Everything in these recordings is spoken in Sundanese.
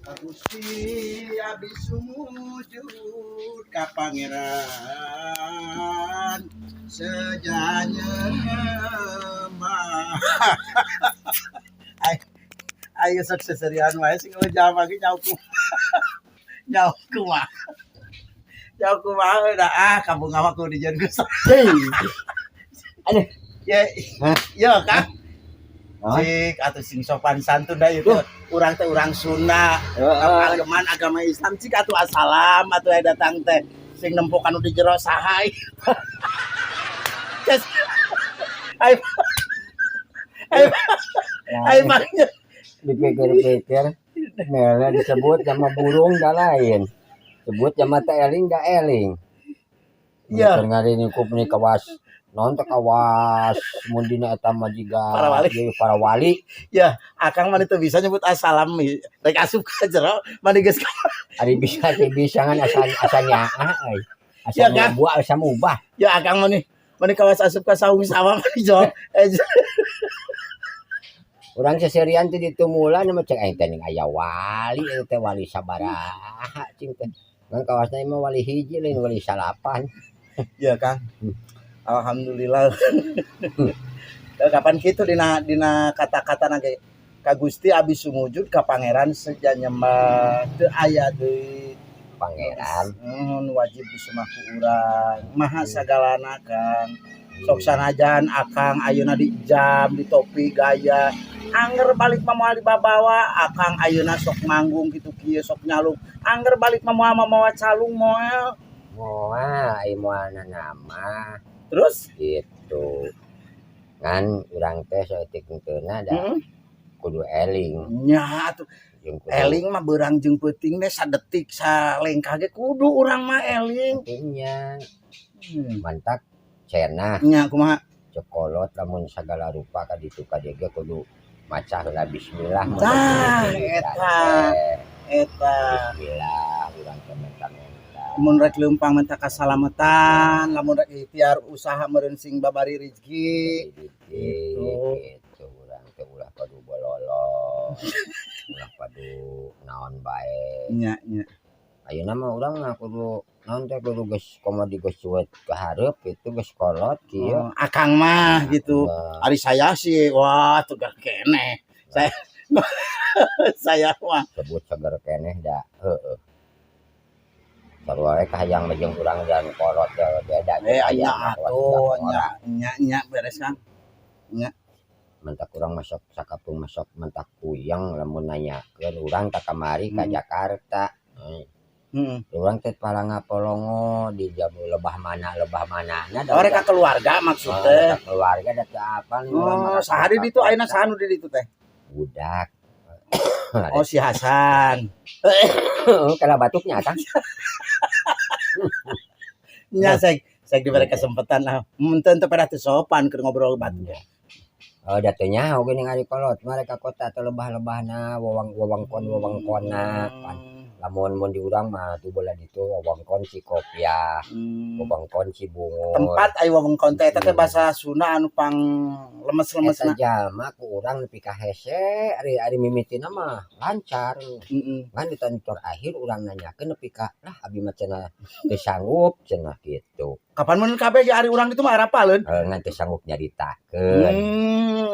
Ka Gusti abi sumujud ka Pangeran seja nyembah. Ay, ayo sok seserian wae sing jawab lagi, jauh ku jauh kumaha, jauh kumaha udah. Ah, kamu mah kudu dijieun ku. Hei. Aduh. Ya. Hah? Ya Kang. Hah? Cik atuh sing sopan santun da ieu teh, urang teh urang Sunda. Heeh. Ageman agama Islam, cik atuh assalam atuh aya datang teh sing nempo kanu di jero saha ieu? Ces. Ayo. Ayo. Ayo maknya. Dipikir-pikir mele disebut sama burung dah lain. Sebut sama teh eling dah eling. Iya. Keur ngarinikup nih kawas non teh, kawas mun dina eta mah jiga Para wali. Jadi para wali. Ya, akang mah teu bisa nyebut assalam, rek asup ka jero mani geus. Ari bisa teh bisa, ngan asa asa nyaah euy. Asa Ya, kan? Mubah, asa mubah. Ya, akang mah nih mani kawas asup ka saung sawah mani jol. Eh, Urang seserian teh ditumulan mah cek aing teh ning aya wali eta teh, wali sabaraha cing teh. Ngan kawasna mah wali hiji, lain wali salapan. Ya Kang. Alhamdulillah. Eh, kapan kitu dina dina kata-kata ge, ka Gusti abi sumujud ka Pangeran seja nyembah, teu aya deui Pangeran. Wajib disembah ku urang maha sagalana. Kang, sok sanajan akang ayeuna di jam di topi gaya, anger balik mah moal dibabawa. Akang ayeuna sok manggung kitu kieu, sok nyalung, anger balik mah moal mamawa calung, moal. Moal, ai moalna nama. Terus? Gitu. Ngan urang teh saeutik henteu da kudu eling. Nya atuh. Jeung kudu Eling mah beurang jeung peuting teh, sadetik salengkah ge kudu urang mah eling. Pentingnya mantak cenah. Nya kumaha? Cek kolot, lamun sagala rupa ka ditu ka dieu ge kudu maca heula bismillah. Tah, eta. Eta. Bismillah urang teh menta-menta. Mun rek leumpang minta kasalamatan, lamun rek ikhtiar usaha meureun sing babari rezeki. Gitu. Gitu. Gitu, urang teh ulah padu bololo, ulah padu naon bae. Nya nya. Ayeuna mah urang mah kudu naon teh, kudu geus komo di geus cuet ka hareup kitu, geus kolot kieu. Oh, akang mah gitu. Nah, Ari saya sih, wah, tegar keneh. Saya saya mah sebut seger keneh da heeh. Sarua we kahayang mah jeung urang dan kolot teh beda. Eh, jeung aya hayang mah kawas atuh budak nya ngora. Nya nya beres Kang. Nya. Mentak urang masuk sakapung masuk mentak puyeng lamun nanyakeun urang tak kamari ka Jakarta. Urang teh palanga polongo di jamu lebah mana, lebah mana na. Oh, rek ka keluarga maksudnya. Keluarga da teu apal urang Oh, mah. Saha di ditu ayeuna, saha nu di ditu teh? Budak. Oh, si Hasan. Kala batuknya kan. Nya saya diberi kesempatan lah. Mun teu pada teu sopan keur ngobrol batuk. Oh, da teu nyaho geuning ari kolot mereka kota atau lebah-lebahna, wewang wewengkon wewengkonna pan. Lamun mun di urang mah tuh bola ditu wewengkon Cikopiah, wewengkon Cibungur. Tempat aya wewengkon teh, eta teh bahasa Sunda anu pang Eta lemes-lemesna. Jalma ku urang nepi ka hese, ari ari mimitina mah lancar. Ngan di tahun terakhir urang nanyakeun nepi ka lah abi mah cenah teu sanggup cenah gitu. Kapan mun kabeh ge ari urang ditu mah arapaleun. Eh, ngan teu sanggup nyaritakeun.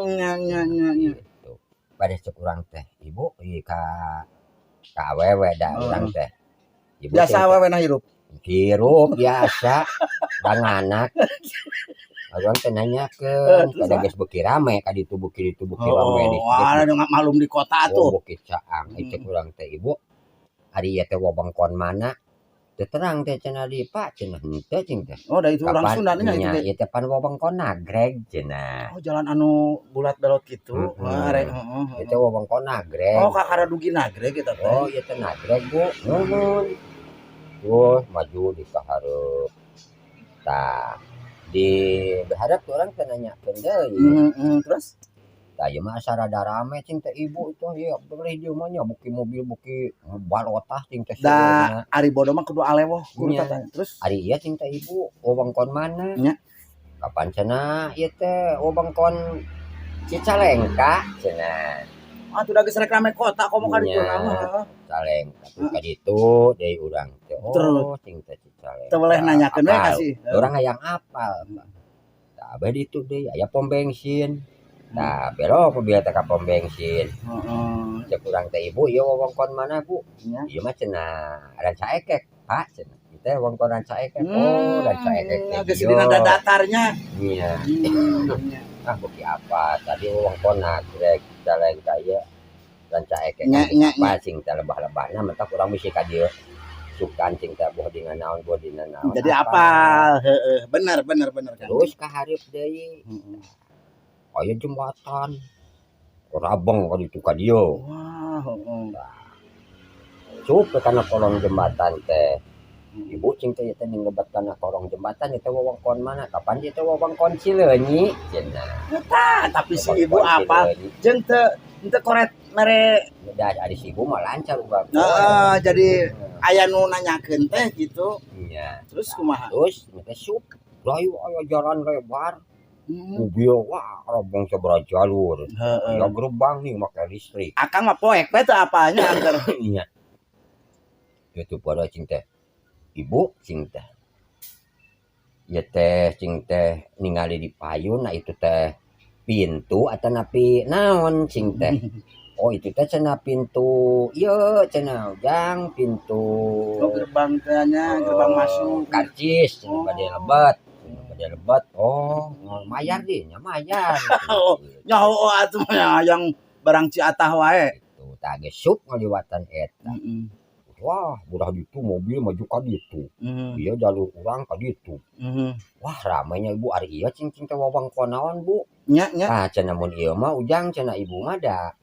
Nya nya nya nya. Gitu. Pada cek urang teh, ibu ieu ka ka awewe da urang teh. Ibu Biasa teh awewe na hirup. Hirup biasa banganak. Urang teh nanyakeun, Eh, terus kada geus beuki rame ka ditu beuki rame Oh, di wah, malum di kota Oh, tuh. Bukit Caang. Cek urang teh, ibu ari ieu teh wewengkon mana? Teu terang teh cenah di Pak cenah henteu cing teh. Oh, da itu urang Kapan Sunda nya itu nya teh. Ieu teh pan wewengkon Nagreg cenah. Oh, jalan anu bulat belot gitu. Heeh. Wah, rek, heeh, Ieu teh wewengkon Nagreg. Oh, kakara dugi Nagreg eta teh. Oh, ieu teh Nagreg, Bu. Nuhun. Terus maju di kahareup. Tah, di berharap tuh orang teh nanyakeun deui. Terus? Tah, ieu mah asa rada rame cing teh ibu itu ieu beulah dieu mah nya buki mobil buki balotah cing teh Da seueurna. Ari bodo mah kudu alewoh kudu Nya. tata. Terus? Ari ieu cing teh ibu wewengkon mana? Nya. Kapan cenah ieu teh wewengkon Cicalengka cenah. Atuh da geus rek rame kota komo ka ditu Nya. mah. Cicalengka tuh ka ditu deui urang teh. Terus? Oh, cing teh Cicalengka. Teu boleh nanyakeun we Apal. ka si. Urang hayang apal. Tah, bae ditu deui aya pom bensin. Tah, belok mobil teh ka pom bensin. Cek urang teh, "Ibu, ieu wewengkon mana, Bu?" Nya. "Ieu mah," cenah, "Rancaekek, Pak," cenah. "Ieu teh wewengkon Rancaekek." Oh, Rancaekek teh Geus ieu. dina datarnya. Nya. Nya. Ah, beuki apa tadi wewengkon Nagreg, Cicalengka ieu Rancaekek. Nya, Kan nya, apa cing teh lebah-lebahna, mentak urang bisi ka dieu sukan cing teh boh dina naon, boh dina naon. Jadi apal, heeh. Bener bener bener, Kang. Terus ka hareup deui aya jembatan. Rabeng ka ditu ka dieu. Wah, heeh. Sup we kana kolong jembatan teh. "Ibu," cing teh, "ieu teh lebet kana kolong jembatan, ieu teh wewengkon mana? Kapan ieu teh wewengkon Cileunyi?" cenah. Tah, tapi si ibu apal Cileunyi. Jeung teu teu koret mere. Da ari si ibu mah lancar urang. Heeh, jadi aya nu nanyakeun teh gitu. Nya. Terus kumaha? Terus teh sup rayu aya jalan lebar. Mobil wah rabeng sabaraha jalur. Aya gerbang nih make listrik. Akang mah poek we teu apalnya angker. Nya. Itu pada cing teh. "Ibu," cing teh. "Ieu teh," cing teh, "ningali di payun, nah itu teh pintu atanapi naon?" cing teh. "Oh, itu teh," cenah, "pintu ieu," cenah, "Jang, pintu." Oh, gerbang teh nya, gerbang masuk. Karcis cenah. Oh. Bade lebet cenah, bade lebet. "Oh, mayar di nya?" "Mayar." Oh. Nyaho atuh mah yang barang Ciatah wae. Gitu tah, geus sup ngaliwatan eta. Wah, udah ditu mobil maju ka ditu. Ieu jalur urang ka ditu. Wah, ramenya, Ibu. "Ari ieu," cing cing teh, "wewengkon naon, Bu?" Nya nya. "Ah," cenah, "mun ieu mah, Ujang," cenah, "ibu mah da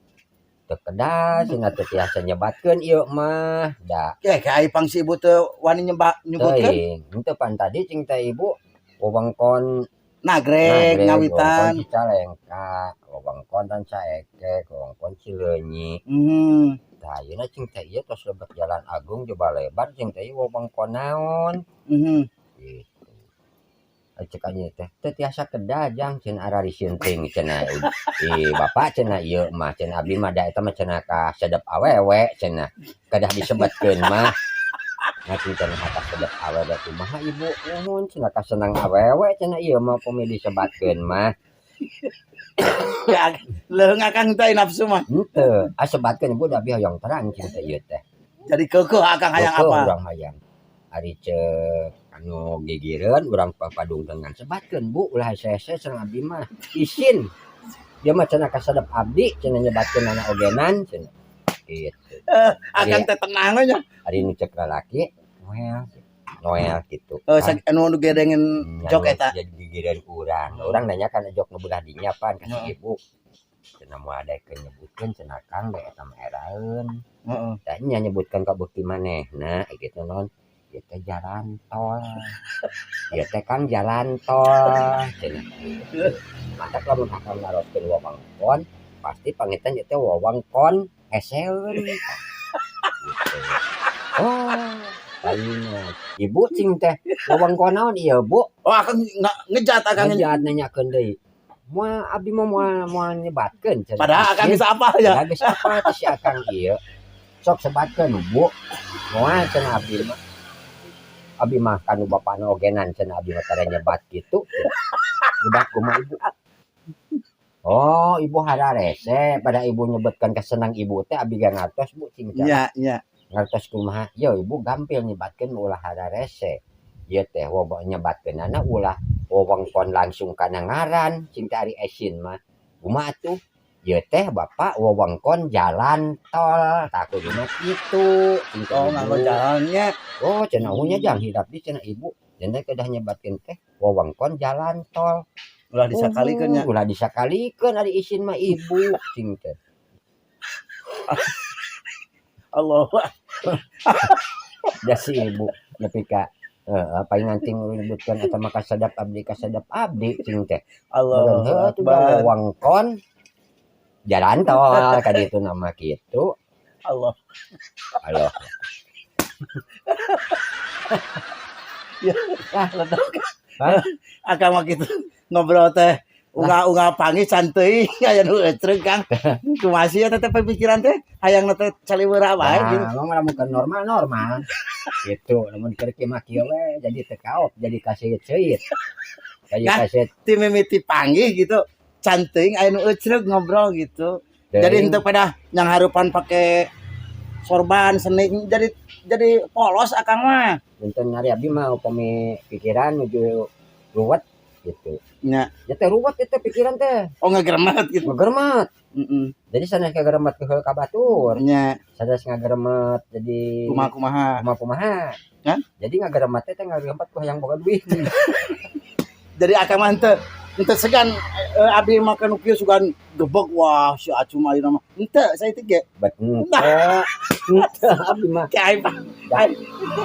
teu kedah," cenah, "teu tiasa nyebatkeun ieu mah da." Ke ai pang si ibu teu wani nyebak nyebutkeun. Teuing, henteu, pan tadi cing teh ibu wewengkon Nagreg, Nagreg, wewengkon ngawitan. Cicalengka, wewengkon Rancaekek, wewengkon Cileunyi. Tah, ayeuna cing teh ieu tos lebet Jalan Agung coba lebar, cing teh ieu wewengkon naon? Gitu. Cek anjeun teh, "Teu tiasa kedah, Jang," cenah, "arariseun teuing," cenah, "ih Bapak," cenah, "ieu mah," cenah, "abdi mah da eta mah," cenah, "kasedep awewe," cenah, "kedah disebatkeun mah." Nah, cing cenah kasedep awewe kumaha, Ibu? "Nuhun," cenah, "kaseneng awewe," cenah, "ieu mah upami disebatkeun mah." Ya, leuheung akang teh nafsu mah. Henteu, ah, sebatkeun, Ibu, da abdi hoyong terang cing teh ieu teh. Jadi keukeuh akang hayang Keukeuh apa? Urang hayang. Ari ceuk anu gigireun urang papadungdengan, "Sebatkeun, Bu, ulah hese-hese," cenah, "abdi mah isin. Ieu mah," cenah, "kasedep abdi," cenah, "nyebatkeun anak ogenan," cenah. Gitu. Akang teh tenang we nya. Ari nu ceuk lalaki noel noel gitu. Oh, anu nu gedengen jok eta. Jadi gigireun urang. Urang nanya kana jok nu belah dinya pan ka si ibu. Cenah moal daekeun nyebutkeun cenah, Kang, da eta mah eraeun. Da nya nyebutkeun ka beuki manehna kitu naon? Ieu teh jalan tol. "Ieu teh, Kang, jalan tol," cenah. Matak lamun akang naroskeun wewengkon pasti pangitan ieu teh wewengkon heseun. Gitu. Oh, lainna. "Ibu," cing teh, "wewengkon naon ieu, Bu?" Oh, akang ngejat akang. Ngejat nanyakeun deui. Moal, abdi mah moal moal nyebatkeun cenah. Padahal akang geus apal ya. Padahal geus apal teh si akang ieu. "Sok sebatkeun, Bu." "Moal," cenah, "abdi mah. Abdi mah kanu bapana ogenan," cenah, "abdi mah tara nyebat kitu. Nyebat kumaha, Ibu?" "Oh, ibu hararese pada ibu nyebutkan kesenang ibu teh, abdi ge ngartos, Bu," cing teh. Nya nya. "Ngartos kumaha? Yo, Ibu gampil nyebatkeun, ulah hararese. Ieu teh nyebatkeunana ulah wewengkon langsung kana ngaran," cing teh, "ari esin mah. Kumaha atuh? Ieu teh, Bapak, wewengkon jalan tol. Tah, kuduna kitu," cing teh Oh, ibu. Nganggo jalannya. "Oh," cenah, "nya jang hilap di," cenah, "Ibu. Janten kedah nyebatkeun teh wewengkon jalan tol." Ulah disakalikeun nya. "Ulah disakalikeun ari isin mah, Ibu," cing teh. Allah. Da si ibu nepi ka heeh paling cing nyebutkeun eta mah kasedep abdi cing teh. Allah Meureun heueuh tuh da Akbar. Wewengkon jalan tol ka ditu nama kitu. Allah. Allah. Ya, Ah. ledak. Hah? Akang mah kitu ngobrol teh. Unggal-unggal panggih can teuing aya nu ecreg, Kang. Kumaha sih eta teh pemikiran teh? Hayang teh caliwera wae gitu. Nah, emang lamun keur normal normal. Gitu, lamun keur kieu mah kieu we jadi teu kaop, jadi kaseut-seuit. Jadi Kan? Kaseut. Ti mimiti panggih gitu. Can teuing aya nu ecreg ngobrol gitu. Jadi teuing. henteu pada yang harupan pakai sorban seni jadi polos akang mah. Punten, ari abdi mah upami pikiran nuju ruwet gitu. Nya. Ya teh ruwet itu pikiran teh. Oh, ngegeremet gitu. Ngegeremet. Heeh. Jadi sanes ngageremet ke ka batur. Nya. Sanes ngageremet jadi Kumaha-kumaha. Kumaha-kumaha. Kan? Jadi ngageremet teh ngageremet ku hayang boga duit. Jadi akang mah henteu henteu segan abdi mah nu kieu sugan gebek, wah, si Acum ayeuna mah. Henteu saya teh ge. Bet henteu. Henteu abdi mah. Kayak aing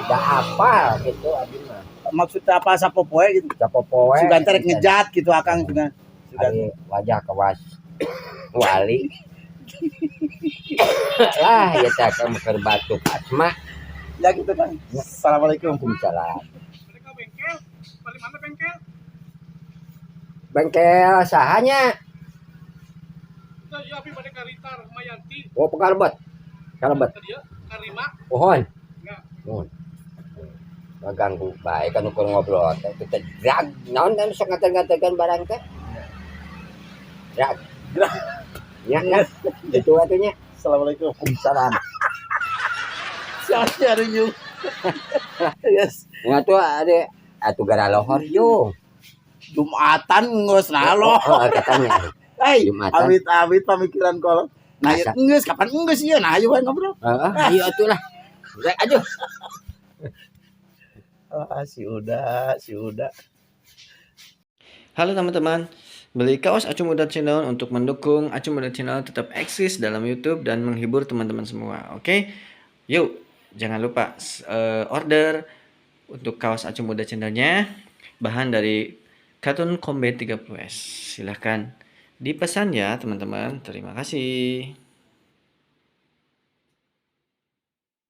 Da apal gitu abdi mah. Maksudnya apa sapopoe gitu. Sapopoe. Sugan teh rek ngejat gitu akang sugan. Sugan. Ari wajah kewas wali lah ya teh kamu keur batuk asma. Ya gitu, Kang. Assalamualaikum. Waalaikumsalam. Mereka bengkel, paling mana bengkel? Bengkel sahanya? Itu ya abi pada karita Rahmayanti. Oh, pekalebet kalebet. Tadi ya, Karima. Pohon. Enggak. Mohon ngaganggu bae kan ukur ngobrol teh itu teh drag naon kan sok ngater-ngaterkeun barang teh drag. Drag. Ya kan itu atunya. Assalamualaikum. Waalaikumsalam. Siapa nyung? Yes. Ya tuh ada atuh gara lohor yung. Jumatan geus nalo. Oh, katanya. Hei, Jumatan. Awit-awit pamikiran kolot. Nah, Asa. Geus kapan geus ieu? Nah, ayo wae ngobrol. Heeh, ayo atuh lah. Rek aduh. Ah, si Uda, si Uda. Halo teman-teman, beli kaos Acum Uda Channel untuk mendukung Acum Uda Channel tetap eksis dalam YouTube dan menghibur teman-teman semua. Oke, yuk jangan lupa order untuk kaos Acum Uda Channelnya, bahan dari Katun Combat 30S. Silahkan dipesan ya teman-teman. Terima kasih.